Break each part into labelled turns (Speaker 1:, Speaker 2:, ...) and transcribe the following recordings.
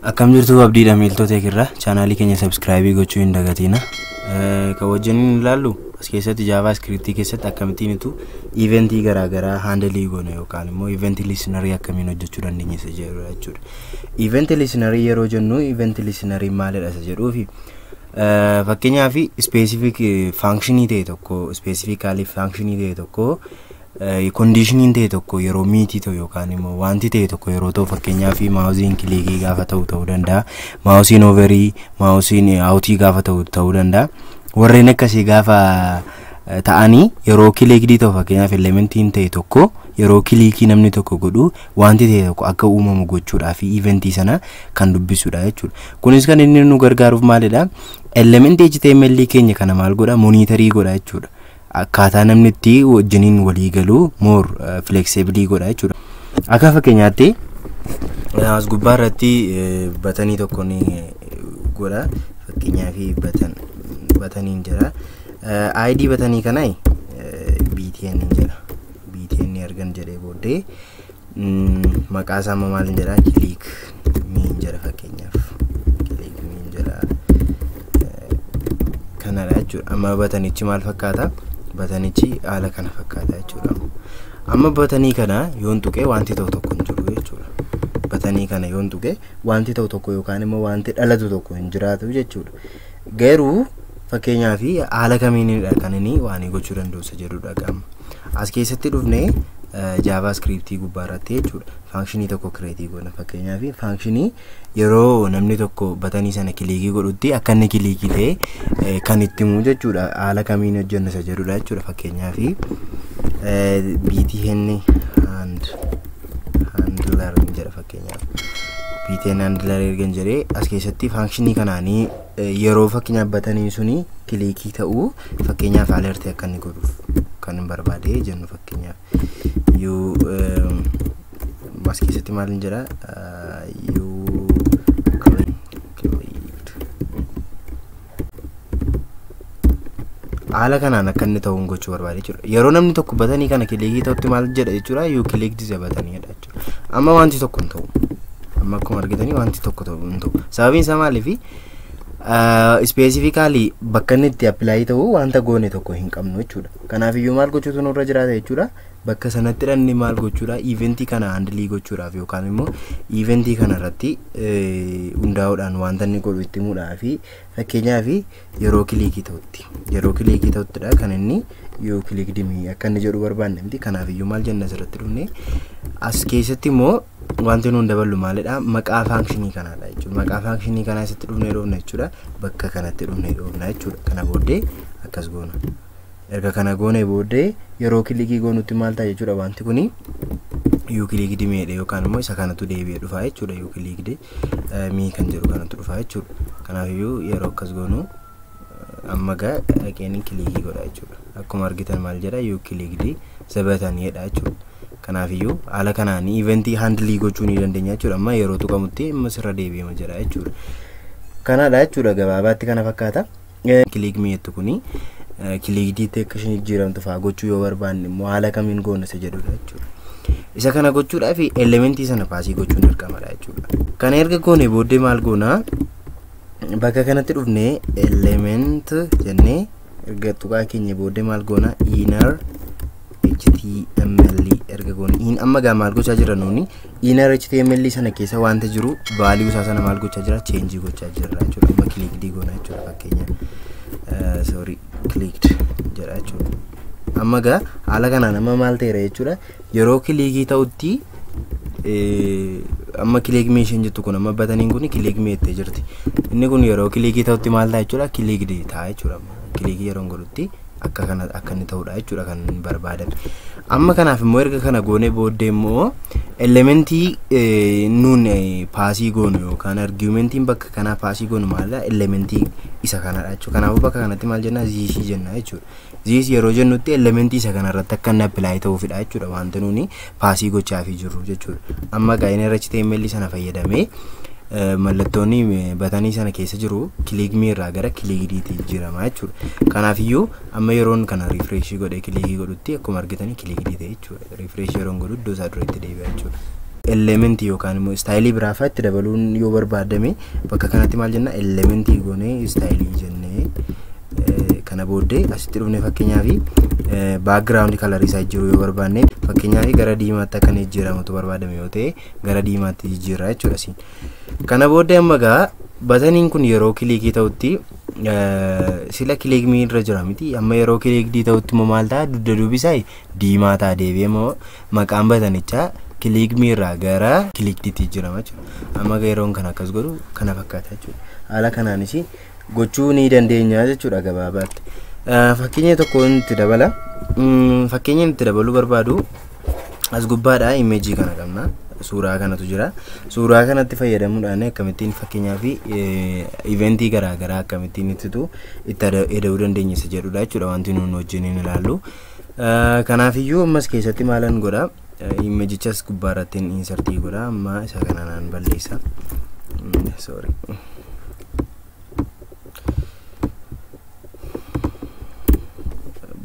Speaker 1: Akkam jirtu abdiidha miiltota irraa chaanaalii keenya subscribe gochuu hin dagatina. Kan wajjin ilaallu as keessatti JavaScript keessatti akkamittiin itu eventii garaagaraa handle goone yookaan immoo event listener akkamiin hojjechuu dandeenya isa jedhudha jechuudha. Event listener yeroo jennu event listener maalidha isa jedhuufi fakkeenyaaf specific function ta'e tokko specifically function ta'e tokko conditioniin ta'e tokko yeroo miitii ta'u yookaan immoo wanti ta'e tokko yeroo ta'u fakkeenyaaf maawuziin kilikii gaafa ta'u ta'uu danda'a, maawuziin overii, maawuziin outii gaafa ta'u ta'uu danda'a. Warreen akkasii gaafa ta'anii yeroo kilikii ta'u fakkeenyaaf elementiin ta'e tokko yeroo kilikii namni tokko godhu wanti ta'e tokko akka uumamu gochuudhaaf eventii sana kan dubbisudha jechuudha. Kunis kan inni nu gargaaruuf maalidha? Elementii HTML keenya kana maal godha? Monitorii godha jechuudha. Akkaataa namni itti wajjiniin walii galuu more flexible godha jechuudha. Akka fakkeenyaatti as gubbaa irratti batanii tokko ni godha. Fakkeenyaaf bataniin jira. ID batanii kana BTN jedha. BTN argan jedhee booddee maqaa isaa maal jedha? Click me jedha fakkeenyaaf. Click me jedha. Kanadha jechuudha. Amma batanichi maal fakkaata? Batanichi haala kana fakkaata jechuudha. Amma batanii kana yoon tuqee wanti ta'u tokko hin jiru jechuudha. Batanii kana yoon tuqee wanti ta'u tokko yookaan immoo wanti dhalatu tokko hin jiraatu jechuudha. Garuu fakkeenyaaf haala kamiinidha kan inni waan gochuu danda'u isa jedhudha qaama. As keessatti dhufnee JavaScript gubbaa irratti jechuudha. Functionii tokko create goona. Fakkeenyaaf functionii yeroo namni tokko batanii sana kilikii godhutti akka inni kilikii ta'e kan itti himu jechuudha. Haala kamiin hojjennu isa jedhudha jechuudha. Fakkeenyaaf BTN handler jedha fakkeenyaaf. BTN handler ergan jedhee as keessatti functionii kanaanii yeroo fakkeenyaaf batanii suni kilikii ta'uu fakkeenyaaf alert akka inni godhuuf kan hin barbaade jennu fakkeenyaaf you as keessatti maal hin jedha you clicked haala kanaan akka inni ta'uun gochuu barbaade jechuudha. Yeroo namni tokko batanii kana kilikii ta'utti maal jedha jechuudha? You clicked the button jedha jechuudha. Amma wanti tokko hin ta'u. Amma akkuma argitanii wanti tokko ta'u hin ta'u. Sababiin isaa maaliifi specifically bakka inni itti apply ta'u wanta goone tokko hin qabnu jechuudha. Kanaafiyyuu maal gochuutu nurra jiraata jechuudha. Bakka sanatti dhanni maal gochuudha? Eventii kana handle gochuudhaaf yookaan immoo eventii kana irratti hundaa'uudhaan wanta inni godhu itti himuudhaaf fakkeenyaaf yeroo kilikii ta'utti yeroo kilikii ta'uttidha kan inni yoo clicked me akka inni jedhu barbaanne miti. Kanaafiyyuu maal jenna asirratti dhufne as keessatti immoo wanti nuun daballu maalidha? Maqaa functionii kanaadha jechuudha. Maqaa functionii kanaa asitti dhufnee dhoofna jechuudha. Bakka kanatti dhufnee dhoofna jechuudha. Kana booddee akkas goona. Erga kana goone booddee yeroo kilikii goonutti maal ta'a jechuudha? Wanti kuni you clicked me jedhe yookaan immoo isa kanatu deebi'ee dhufa jechuudha. You clicked me kan jedhu kanatu dhufa jechuudha. Kanaafiyyuu yeroo akkas goonu amma gaa dhaqeen kilikii godha jechuudha. Akkuma argitan maal jedha? You clicked the button jedha jechuudha. Kanaafiyyuu haala kanaan eventii handle gochuu ni dandeenya jechuudha. Amma yeroo tuqamutti amma sirra deebi'ama jira jechuudha. Kanadha jechuudha gabaabaatti kana fakkaata. Click me jettu kuni kilikdiitti akka isheen jijjiiramtu fa'aa gochuu yoo barbaanne immoo haala kamiin goona isa jedhudha jechuudha. Isa kana gochuudhaaf elementii sana paasii gochuun dirqamadha jechuudha. Kana erga goone booddee maal goona? Bakka kanatti dhufnee element jennee erga tuqaa keenya booddee maal goona? Inner HTML erga goone in amma gaa maal gochaa jira nuuni? Inner HTML sana keessa wanta jiru value isaa sana maal gochaa jira? Change gochaa jirra jechuudha. Amma clicked goona jechuudha fakkeenya. Sorry clicked jedha jechuudha. Amma gaa haala kanaan amma maal ta'eera jechuudha. Yeroo kilikii ta'utti amma click me isheen jettu kun amma bataniin kun click me jettee jirti. Inni kun yeroo kilikii ta'utti maal ta'a jechuudha? Clicked ta'a jechuudha. Kilikii yeroo godhutti akka kana akka inni ta'udha jechuudha kan barbaadame. Amma kanaaf immoo erga kana goone booddee immoo elementii nuun paasii goonu yookaan argumentiin bakka kanaa paasii goonu maalidha? Elementii isa kanadha jechuudha. Kanaafuu bakka kanatti maal jenna? This jenna jechuudha. This yeroo jennutti elementii isa kanarratti akka inni apply ta'uufidha jechuudha wanti nuuni paasii gochaafii jirru jechuudha. Amma gaa inni HTML sana fayyadamee mallattoonni batanii sana keessa jiru click me irraa gara clickediitti jijjiirama jechuudha. Kanaafiyyuu amma yeroon kana refresh godhee kilikii godhutti akkuma argitanii clicked ta'e jechuudha. Refresh yeroon godhu iddoo isaa dura itti deebi'a jechuudha. Elementii yookaan immoo styleii biraa fa'aa itti dabaluun yoo barbaadame, bakka kanatti maal jenna? Elementii goonee styleii jennee, kana booddee asitti dhufne, fakkeenyaaf background colorii isaa jijjiiruu yoo barbaanne, fakkeenyaaf gara diimaatti akka inni jijjiiramutu barbaadame yoo ta'e, gara diimaatti jijjiirra jechuudha siin. Kana booddee amma gaa buttoniin kun yeroo clickii ta'utti, sila click me irra jira miti, amma yeroo clicked ta'utti immoo maal ta'a? Dugda duubi isaa diimaa ta'a. Deebi'ee immoo maqaan buttonichaa click me irraa gara clickedtti jijjiirama jechuudha. Amma yeroon kan akkas godhu kana fakkaata jechuudha. Haala kanaanis gochuu ni dandeenya jechuudha gabaabaatti. Fakkeenya tokko itti dabala. Fakkeenya itti dabaluu barbaadu, as gubbaadha imageii kana qabna. Suuraa kanatu jira. Suuraa kanatti fayyadamuudhaan akkamittiin, fakkeenyaaf, eventii garaagaraa akkamittiin ittitu itti eda'uu dandeenya isa jedhudha jechuudha wanti nuun wajjin hin ilaallu. Kanaafiyyuu ammas keessatti maalan godha? Imageichas gubbaa irratti insertii godha. Amma isa kana naan balleessa. Sorry.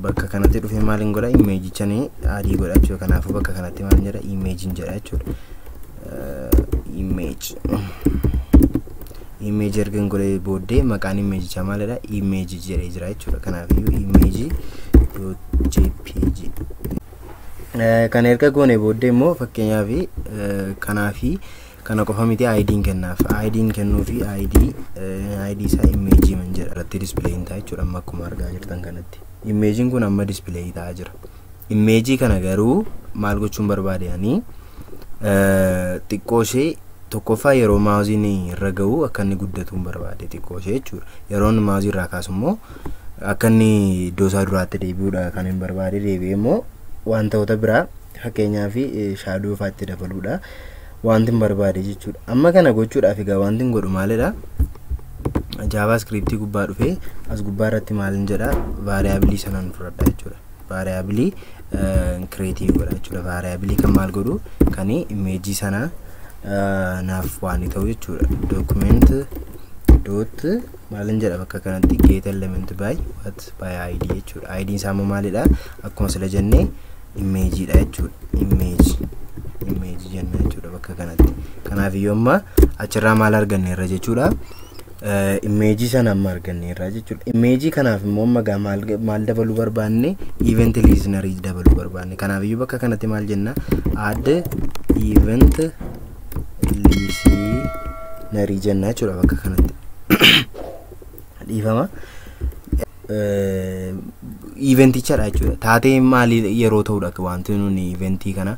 Speaker 1: Bakka kanatti dhufee maaliin godha? Imageicha ni add godha jechuudha. Kanaafuu bakka kanatti maal jedha? Imageiin jedha jechuudha. Image. Image erga godhee booddee maqaan imageichaa maalidha? Image jedhee jira jechuudha. Kanaafiyyuu image .jpg. Kana erga goone booddee immoo, fakkeenyaaf, kanaafi kana qofa miti, ID'n kennaaf. ID'n kennuufi ID isaa image man jedha irratti display ta'a jechuudha. Amma akkuma argaa jirtan kanatti imageiin kun amma display ta'aa jira. Imageii kana garuu maal gochuun barbaade ani? Xiqqoo ishee tokkoffaa yeroo mouseiin irra ga'u akka inni guddatuun barbaade xiqqoo ishee jechuudha. Yeroo inni mouseii irraa kaasu immoo akka inni iddoo isaa duraatti deebi'uudha kan hin barbaade. Deebi'ee immoo wantoota biraa, fakkeenyaaf, shadow fa'aa itti dabaluudha wanti hin barbaade jechuudha. Amma kana gochuudhaaf egaa wanti hin godhu maalidha? JavaScriptii gubbaa dhufee as gubbaa irratti maalin jedha? Variableii sanaan fudhadha jechuudha. Variableii createii godha jechuudha. Variableii kan maal godhu? Kan imageii sana naaf waan ta'u jechuudha. Document dot maalin jedha bakka kanatti? Get element by what? By id jechuudha. Id isaa immoo maalidha? Akkuma sila jennee imageiidha jechuudha. Image jenna jechuudha bakka kanatti. Kanaaf iyyuu amma achirraa maal arganneerra jechuudha? Imageii sana amma arganneerra jechuudha. Imageii kanaaf immoo amma gaa maal dabaluu barbaanne? Event listenerii dabaluu barbaanne. Kanaaf iyyuu bakka kanatti maal jenna? Add event listenerii jenna jechuudha bakka kanatti. Dhiifama. Eventichadha jechuudha. Taatee maalii yeroo ta'udha wanti nuni eventii kana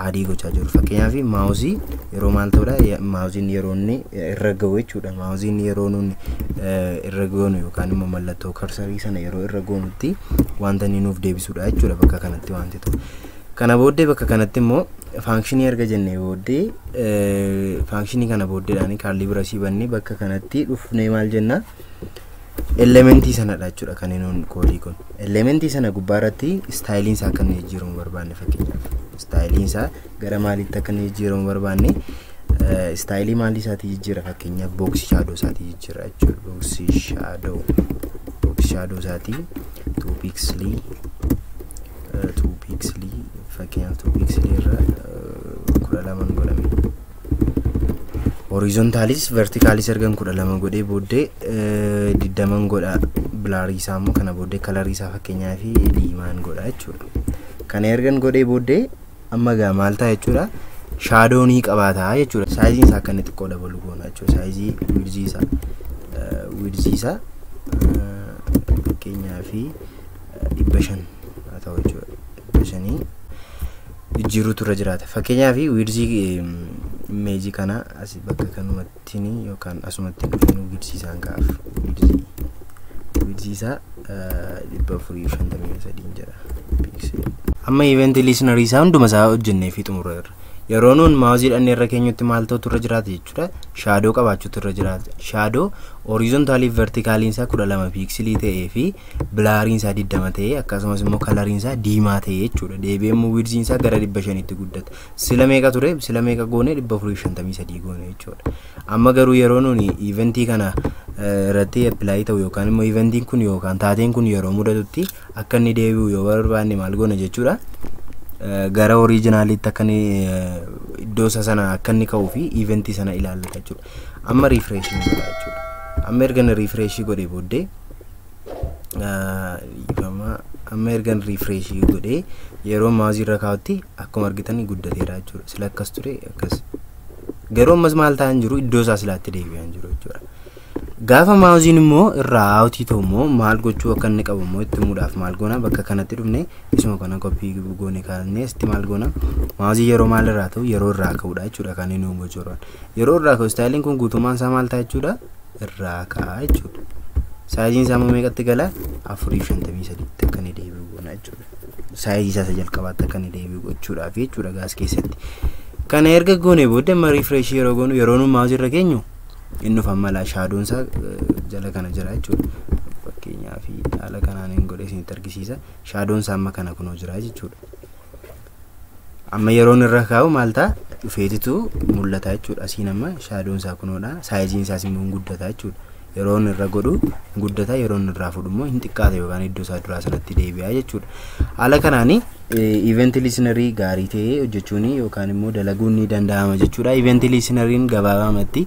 Speaker 1: add gochaa jiru? Fakkeenyaaf, mouseii yeroo maal ta'udha? Mouseiin yeroo inni irra ga'u jechuudha. Mouseiin yeroo nuni irra goonu yookaan immoo mallattoo cursorii sana yeroo irra goonutti wanta inni nuuf deebisudha jechuudha bakka kanatti wanti ta'u. Kana booddee bakka kanatti immoo functionii erga jennee booddee, functionii kana booddeedhaan curly braceii bannee bakka kanatti dhufnee maal jenna? Elementii sanadha jechuudha kan inni codeii kun. Elementii sana gubbaa irratti styleiin isaa akka inni jijjiiramu barbaanne, fakkeenyaaf. Styleiin isaa gara maaliitti akka inni jijjiiramu barbaanne? Styleii maalii isaatii jijjiira? Fakkeenyaaf, box shadow isaatii jijjiira jechuudha. Box shadow isaatii 2 pixelii, 2 pixelii, fakkeenyaaf 2 pixelii irra 12 godhame. Horizontalis verticalis ergan 12 godhee booddee 20 godha blurii isaa immoo. Kana booddee colorii isaa, fakkeenyaa fi, diimaan godha jechuudha. Kana ergan godhee booddee amma gaa maal ta'a jechuudha? Shadownii qabaataa jechuudha. Sizeiin isaa akka inni xiqqoo dabalu goona jechuudha. Sizeii widthii isaa fakkeenyaa fi 500 haa ta'u jechuudha. 500 jijjiiruutu irra jiraata. Fakkeenyaaf, widthii imageii kana as bakka kanumattiin yookaan asumatti dhufeen widthii isaan kaa'aaf. Widthii isaa 453 jedha. Amma event listenerii isaa hunduma isaa hojjennee fi xumurreerra. Yeroo nuun mouseii dhannee irra keenyutti maal ta'utu irra jiraata jechuudha? Shadow qabaachuutu irra jiraata. Shadow horizontalii fi verticaliin isaa 12 pixelii ta'ee fi bluriin isaa 20 ta'ee, akkasumas immoo coloriin isaa diimaa ta'e jechuudha. Deebi'ee immoo widthiin isaa gara 500tti guddata. Sila meeqa ture? Sila meeqa goone? 453 goone jechuudha. Amma garuu yeroo nuuni eventii kana irratti apply ta'u yookaan immoo eventiin kun yookaan taateen kun yeroo mudatutti akka inni deebi'u yoo barbaanne maal goona jechuudha? Gara originaliitti akka inni Iddoo isa sana akka inni ka'uu fi eventii sana ilaallata jechuudha. Amma refreshii godha jechuudha. Amma erga inni refreshii godhee booddee, amma erga inni refreshii godhee yeroo mouseii irra kaa'utti akkuma argitan guddateera jechuudha. Sila akkas ture akkas. Garuu ammas maal ta'an jiru? Iddoo isaa silaatti deebi'aa jiru jechuudha. Gaafa mouseiin immoo irraa outii ta'u immoo maal gochuu akka inni qabu immoo itti himuudhaaf maal goona? Bakka kanatti dhufne isuma kana copy goone kaasnee asitti maal goona? Mouseii yeroo maal irraa ta'u, yeroo irraa ka'udha jechuudha kan inni gochuu barbaadu. Yeroo irraa ka'u styleiin kun guutummaan isaa maal ta'a jechuudha? Irraa ka'a jechuudha. Sizeiin isaa immoo meeqatti gala? 453tti akka inni deebi'u goona jechuudha. Sizeii isaa isa jalqabaatti akka inni deebi'u gochuudhaaf jechuudha gaas keessatti. Kana erga goone booddee amma refreshii yeroo goonu, yeroo nu mouseii irra geenyu, inni dhufa mala shadown isaa jala kana jira jechuudha. Fakkeenyaaf haala kanaan hin godhee isinitti argisiisa. Shadown isaa amma kana kunoo jira jechuudha. Amma yeroon irra kaa'u maal ta'a? Dhufeetitu mul'ata jechuudha. Asiin amma shadown isaa kunoodha. Sizeiin isaas immoo hin guddata jechuudha. Yeroon irra godhu hin guddata, yeroon irraa fudhu immoo hin xiqqaata yookaan iddoo isaa duraa sanatti deebi'a jechuudha. Haala kanaani event listenerii gaarii ta'ee hojjechuun yookaan immoo dalaguun ni danda'ama jechuudha. Event listeneriin gabaabamatti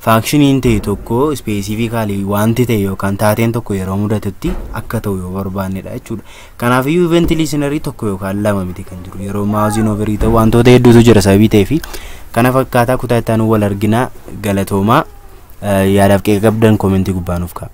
Speaker 1: functioniin ta'e tokko specifically wanti ta'e yookaan taateen tokko yeroo mudatutti akka ta'u yoo barbaannedha jechuudha. Kanaafiyyuu event listenerii tokko yookaan lama miti kan jiru, yeroo mouseiin overii ta'u wantoota hedduutu jira sababii ta'eefi kana fakkaataa. Kutaa itti aanu wal argina, galatoomaa. Yaadaaf qeeqa qabdan commentii gubbaa nuuf ka'a.